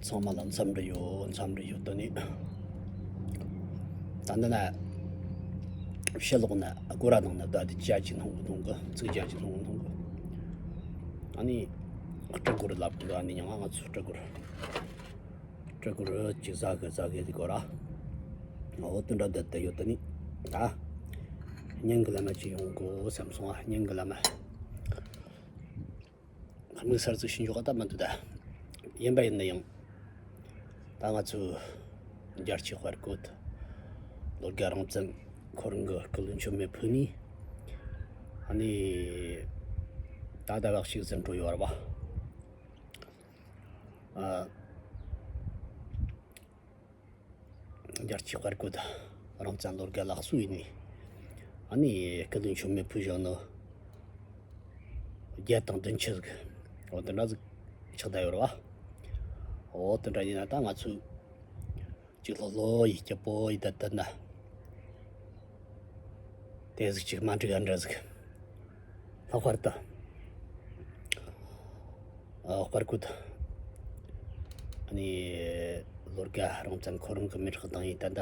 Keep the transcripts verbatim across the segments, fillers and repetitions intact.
ཚང་མ་ལ་འཚམས་འདྲི་ཡོད། འཚམས་འདྲི་ཡོད་དོ་ནི། ད་འདི་ན་ཕྱི་ལོགས་ན་སྒོ་ར་ནང་ན་བསྡད་དེ་ཇ་ཅིག་འཐུང་གི་འཐུང་གི་ཚིག་ཇ་ཅིག་འཐུང་གི་འཐུང་གི་ཨ་ནི་སྤྲི་གོར་ལབ་གི་འདུག་ཨ་ནི་མྱིང་ང་ང་ཚོ་སྤྲི་གོར། སྤྲི་གོར་ཅིག་ཟ་གི་ཟ་གི་དེ་གོ་ར། འོ་དེ་འདྲ་བསྡད་དེ་ཡོད་དོ་ནི། ད་སྙིང་གི་ལ་མ་ཅིག་ཡོང་གོ་བསམ་སོང་ཨ། སྙིང་གི་ལ་མ། དམིགས་བསལ་ཅིག་ཞུ་འཇོག་ད་མི་འདུག་ད་ཡིན་པ་ཡིན་ན་ཡང་ད་ང་ཚོའི་རྒྱལ་སྤྱིའི་དཔའ་རྒོད་ལོ་དགའ་རང་བཙན་ཁོ་རང་གི་སྐུ་ལུས་མཆོད་མེ་ཕུལ་ནས། ཨ་ནི་ད་ཟླ་བ་ཞིག་ཟིན་འགྲོ་ཡོད་རེད་པ། ཨ། རྒྱལ་སྤྱིའི་དཔའ་རྒོད་རང་བཙན་ལོ་དགའ་ལགས་སུ་ཡིན་ནི། ཨ་ནི་སྐུ་ལུས་མཆོད་མེ་ཕུལ་བཞག་ནི་བརྒྱད་དང་བདུན་ཅུ་ཟིག་འོ་དེ་འདྲ་ཟིག་ཆགས་བསྡད་ཡོད་རེད་པ། འོ་དེ་འདྲ་ཡིན་ན་ད་ང་ཚོས་ཅིག་ལྷོད་ལྷོད་ཡེ་སྐྱིད་པོ་ཡེ་བསྡད་བསྡད་ན། དེ་ཟིག་ཅིག་མ་འགྲིག་ག་འདྲ་ཟིག་ལྷག་པར་དུ། ཨ། དཔའ་རྒོད། ཨ་ནི་ལོ་དགའ་རང་བཙན་ཁོ་རང་གི་མེ་སྲེག་བཏང་ཡིན་ད་ལྟ་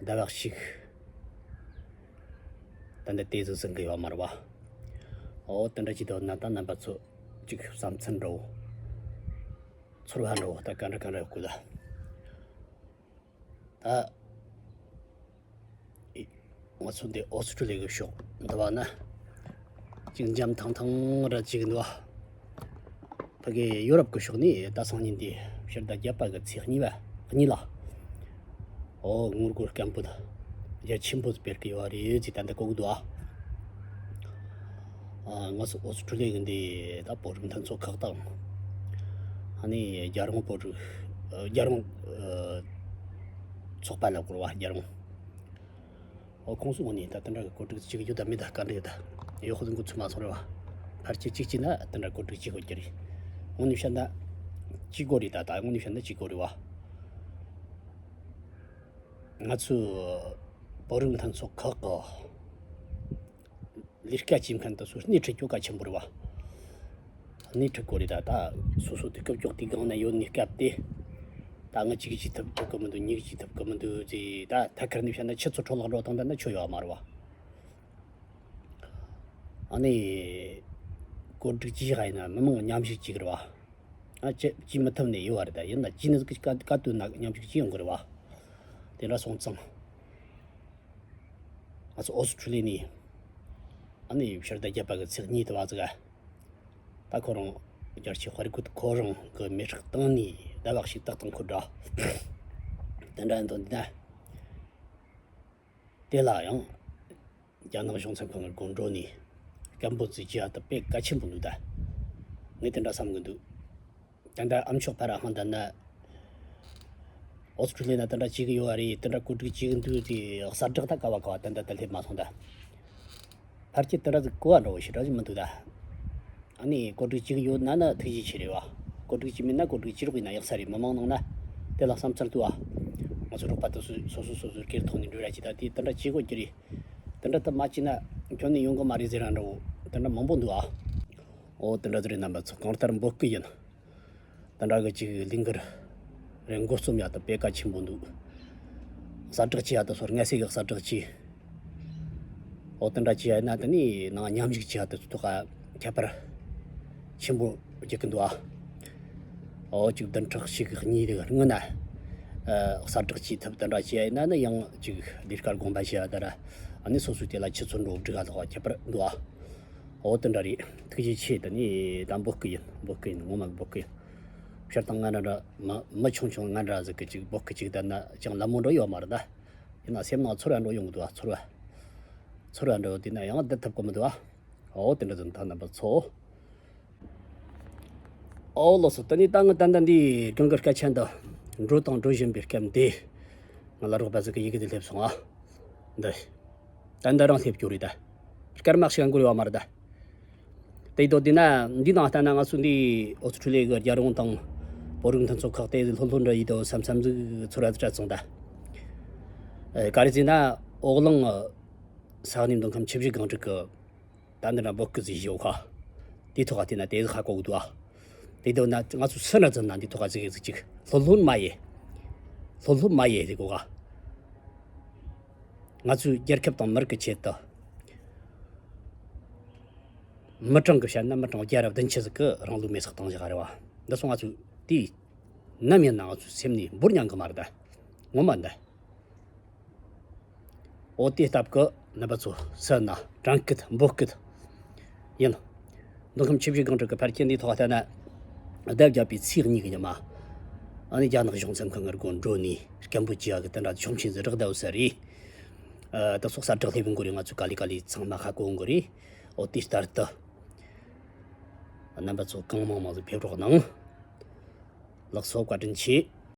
ཟླ་བ་གཅིག་ད་ལྟ་དེ་ཟིག་ཟིན་གི་ཡོད་མ་རེད་པ། འོ་དེ་འདྲ་ཅིག་འདུག་ན་ད་རྣམ་པ་ཚོ་ཅིག་བསམ་ཚུལ་འདྲ་བོ། ཚོར་བ་འདྲ་བོ་ད་ག་འདྲ་ག་འདྲ་ཡོད་གི་ད། ད་ང་ཚོ་འདི་ཨོ་སི་ཀྲུ་ལི་ཡ་གི་ཕྱོགས་འདི་བ་ན་ཅིག་འཇམ་ཐང་ཐང་ར་ཅིག་འདུག་བ། ཕ་གི་ཡོ་རོབ་ཀྱི་ཕྱོགས་ནས་ད་སང་ཉིན་འདི་ཕྱི་ཟླ་བརྒྱད་པ་གི་ཚེས་གཉིས་པ་གཉིས་ལ། ཨོ་དངུལ་སྒོར་སྐམ་པོ་ད་རྒྱ་ཆེན་པོ་སྤེལ་གི་ཡོད་རེད་ཅེས་ད་འདི་གོ་གི་འདུག་ཨ། ང་ཚོ་ཨོ་སི་ཀྲུ་ལི་ཡ་གི་འདི་ད་བོད་རིགས་མཐུན་ཚོགས་ཁག་དང་། ཨ་ནི་རྒྱལ་ཡོངས་བོད་རིགས་རྒྱལ་ཡོངས་ཚོགས་པ་ལ་གོ་བ་རྒྱལ་ཡོངས། ཨོ་ཁོང་ཚོའི་ངོས་ནས་ད་དེ་འདྲ་གི་བཀོད་སྒྲིག་ཅིག་ཡོད་དམ་མེད་དམ་ག་འདྲ་ཡོད་དམ། ཡོད་ཁོ་ཚོ་འགོ་ཚུགས་མ་སོང་རེད་བ། ཕལ་ཆེར་གཅིག་བྱས་ན་དེ་འདྲ་བཀོད་སྒྲིག་བྱེད་དགོས་ཀྱི་རེད། དངོས་གནས་བཤད་ན་གཅིག་དགོས་རེད་ད། ད་དངོས་གནས་བཤད་ན་གཅིག་དགོས་རེད་བ། ང་ཚོའི་བོད་རིགས་མཐུན་ཚོགས་ཁག་གི་ལས་ཀ་བྱེད་མཁན་དེ་ཚོ་སྣེ་ཁྲིད་རྒྱུ་གལ་ཆེན་པོ་རེད་བ། སྣེ་ཁྲིད་དགོས་རེད་ད། ད་སོ་སོ་དུས་སྐབས་ཀྱོག་དུས་སྒང་ན་ཡོད་ནི་སྐབས་དེ། ད་ང་གཅིག་གིས་བྱེད་ཐུབ་ཐུབ་གི་མི་འདུག་གཉིས་གིས་བྱེད་ཐུབ་གི་མི་འདུག་ཅེས་ད་ཐད་ཀར་ནས་བཤད་ན་ཁྱེད་ཚོ་འཕྲོ་བརླག་འགྲོ་བཏང་ད་ན་ཆོ་ཡོད་མ་རེད་བ། ཨ་ནི་བཀོད་སྒྲིག་བྱས་ཡིན་ན་མི་མང་མཉམ་ཞུགས་བྱེད་གི་རེད་བ། ཨ་ཅེ་བྱེད་མི་ཐུབ་ནས་ཡོད་བ་རེད་ད། ཡིན་ན་བྱས་ན་ག་ག་དུས་ན་མཉམ་ཞུགས་བྱེད་ཡོང་གི་རེད་བ། དེ་འདྲ་སོང་ཙང་ང་ཚོ་ཨོ་སི་ཀྲུ་ལི་ཡ་ནས་ཨ་ནི་ཕྱི་ཟླ་བརྒྱད་པ་གི་ཚེས་གཉིས་དུ་བ་ཟིག་ག་ད་ཁོ་རང་རྒྱལ་སྤྱིའི་དཔའ་རྒོད་ཁོ་རང་གི་མེ་སྲེག་བཏང་ནས་ཟླ་བ་ཞིག་ཏག་ཏག་འཁོར་འདྲ། དེ་འདྲ་ཡིན་དོན་འདི་ན། དེ་ལ་ཡང་རྒྱ་ནག་གཞུང་ཚབ་ཁང་གི་སྒོ་འགྲོ་ནས་སྐད་འབོད་ཅིག་བྱས་ཡ་དེ་དཔེ་གལ་ཆེན་པོ་འདུག་ད། ངས་དེ་འདྲ་བསམ་གི་འདུག་ད་ལྟ་ཨ་མཆོག་ཕ་ར་ཧང་ད་ན་ཨོ་སི་ཀྲུ་ལི་ཡ་ན་དེ་འདྲ་བྱེད་གི་ཡོད་བ་རེད། དེ་འདྲ་བཀོད་སྒྲིག་བྱེད་གི་འདུག་དེ་གསལ་བསྒྲགས་ད་ག་བ་ག་བ་ད་ལྟ་ད་སླེབས་མ་སོང་ད། ཕལ་ཆེར་དེ་འདྲ་ཟིག་གོ་བ་འདྲ་བོ་ཞེ་དྲག་ཞིག་མི་འདུག་ད། ཨ་ནི་བཀོད་སྒྲིག་བྱེད་གི་ཡོད་ན་ན་ཐུགས་རྗེ་ཆེ་རེད་བ། བཀོད་སྒྲིག་བྱེད་མེད་ན་བཀོད་སྒྲིག་བྱེད་རོགས་ཡིན་ན་ཡག་ས་རེད། མི་མང་ནང་ན་དེ་ལ་བསམ་ཚུལ་འདུག་བ། ང་ཚོ་རོགས་པ་དེ་ཚོས་སོ་སོ་སོ་སོའི་སྒེར་ཐོག་ནས་འགྲོ་ར་ཅི་ད་དེ་དེ་འདྲ་བྱེད་དགོས་ཀྱི་རེད། དེ་འདྲ་ད་མ་བྱས་ན་ཁྱོན་ནས་ཡོང་གི་མ་རེད་ཟེར་ར་འདྲ་བོ་དེ་འདྲ་མང་པོ་འདུག་བ། འོ་དེ་འདྲ་ཟིག་རེད། རྣམ་པ་ཚོ་གང་ལྟར་འབོད་སྐུལ་ཡིན། དེ་འདྲ་གི་ཅིག་ལས་འགུལ་རེ་འགོ་རྩོམ་ཡ་དེ་དཔེ་གལ་ཆེན་པོ་འདུག་གསལ་བསྒྲགས་བྱེད་ཡ་དེ་ཚོར་སྔ་སེ་གི་གསལ་བསྒྲགས་བྱས། འོ་དེ་འདྲ་བྱེད་ཡ་ཡིན་ན་དེ་ནས་ནང་མཉམ་ཞུགས་བྱེད་ཡ་དེ་ཚོ་ཐོག་ཁྱད་པར་ཆེན་པོ་རྒྱག་གི་འདུག་ཨ། འོ་ཅིག་བདུན་ཕྲག་གཅིག་གཉིས་རིང་སྔོན་ན་གསལ་བསྒྲགས་བྱེད་ཐབས་དེ་འདྲ་བྱེད་ཡ་ཡིན་ན་ནི་ཡང་ཅིག་ལས་ཀར་དགོངས་པ་བཞེས་ཡ་དེ་ར། ཨ་ནི་སོ་སོའི་དེ་ལ་ཆུ་ཚོད་འགྲོ་སྒྲིག་ག་ལྷག་པ་ཁྱད་པར་འདུག་ཨ། འོ་དེ་འདྲ་རེད། ཐུགས་རྗེ་ཆེ། དེ་ནས་ད་འབོད་སྐུལ་ཡིན། འབོད་སྐུལ་ཡིན། ངོ་མ་འབོད་སྐུལ་ཡིན། སྤྱིར་བཏང་ང་འདྲ་འདྲ་མི་མི་ཆུང་ཆུང་ང་འདྲ་ཟིག་གི་ཅིག་འབོད་སྐུལ་ཅིག་བསྡད་ན་ཅང་ལད་མོ་འགྲོ་ཡོད་མ་རེད་ད། ཡིན་ན་སེམས་ནང་ཚོར་བ་འགྲོ་ཡོང་གི་འདུག་ཨ། ཚོར་བ། ཚོར་བ་འགྲོ་དེ་ན་ཡང་བསྡད་ཐུབ་གི་མི་འདུག་ཨ། འོ་དེ་འདྲ་ཟིག་ད་རྣམ་པ་ཚོ། ཨོ་ལགས་སོ། ད་ནི་ད་ང་ད་ལྟ་འདི་གང་གི་སྐད་ཆ་འདི་འགྲོ་དང་འགྲོ་བཞིན་པའི་སྐབས་འདི། ང་ལ་རོགས་པ་ཟིག་གི་ཡི་གེ་འདི་སླེབས་སོང་ཨ། འདི། ད་ལྟ་རང་སླེབས་རྒྱུ་རེད་ད། སྐར་མ་ཞིག་འགོར་ཡོད་མ་རེད་ད། དེ་དོ་དེ་ན་འདི་ནང་ལྟ་ན་ང་ཚོ་འདི་ཨོ་སི་ཀྲུ་ལི་ཡ་གི་རྒྱལ་ཡོངས་དང་བོད་རིགས་མཐུན་ཚོགས་ཁག་དེ་ལྷོད་ལྷོད་འདྲ་ཡིན་དོ་བསམ་བསམ་ཟིག་ཚོར་བ་སྤྲད་སོང་ད། ཨེ་ག་རེ་ཟེར་ན་འོག་གླིང་ས་གནས་མདོ་ཁམས་ཆུ་བཞི་སྒང་དྲུག་གི་ད་འདི་འདྲ་འབོད་སྐུལ་ཟིག་ཞུ་ག་དེའི་ཐོག་ག་བལྟས་ན་དེ་ཟིག་ཧ་གོ་གི་འདུག་ཨ། དེ་དོན་ན་ང་ཚོ་སུ་ན་ཙམ་ན་འདི་ཐོག་ག་ཟིག་ཟིག་ཅིག་ལྷོད་ལྷོད་མ་ཡེ། ལྷོད་ལྷོད་མ་ཡེ་ཟིག་གོ་ག་ང་ཚོའི་རྒྱལ་ཁབ་དང་མི་རིགས་ཀྱི་ཆེད་དུ། མི་གྲངས་ཀྱི་བཤད་ན་མི་གྲངས་བརྒྱ་ར་བདུན་ཅུ་ཟིག་གི་རང་ལུས་མེ་སྲེག་བཏང་བཞག་རེད་བ། འདི་སོང་ང་ཚོ་དེ་ནམ་ཡིན་ན་ང་ཚོའི་སེམས་ནས་འབོར་ཉན་གི་མ་རེད་ད། ངོ་མ་འདི། འོ་དེ་སྟབས་ཀྱིས་རྣམ་པ་ཚོ་སུ་ན་དྲན་སྐུལ་འབོད་སྐུལ་ཡིན། མདོ་ཁམས་ཆུ་བཞི་སྒང་དྲུག་གི་ཕལ་སྐད་འདིའི་ཐོག་ལྟ་ན། ཟླ་བརྒྱད་པའི་ཚེས་གཉིས་ཀྱི་ཉི་མ། ཨ་ནི་རྒྱ་ནག་གཞུང་ཚབ་ཁང་གི་སྒོ་འགྲོ་ནས་སྐད་འབོད་བྱས་ཡག་གི་དེ་འདྲ་ཆོག་མཆན་ཟིག་རག་བསྡད་ཡོད་ས་རེད། ཨ་ད་སོག་ས་བསྒྲགས་ལས་བུན་གོ་རེ་ང་ཚོས་ག་ལེ་ག་ལེ་ཚང་མ་ཧ་གོ་གོ་རེད། འོ་དེ་ལྟར་དུ། རྣམ་པ་ཚོ་གང་མང་མང་ཟིག་ཕེབས་རོགས་གནང་། ལགས་སོ། བཀའ་དྲིན་ཆེ།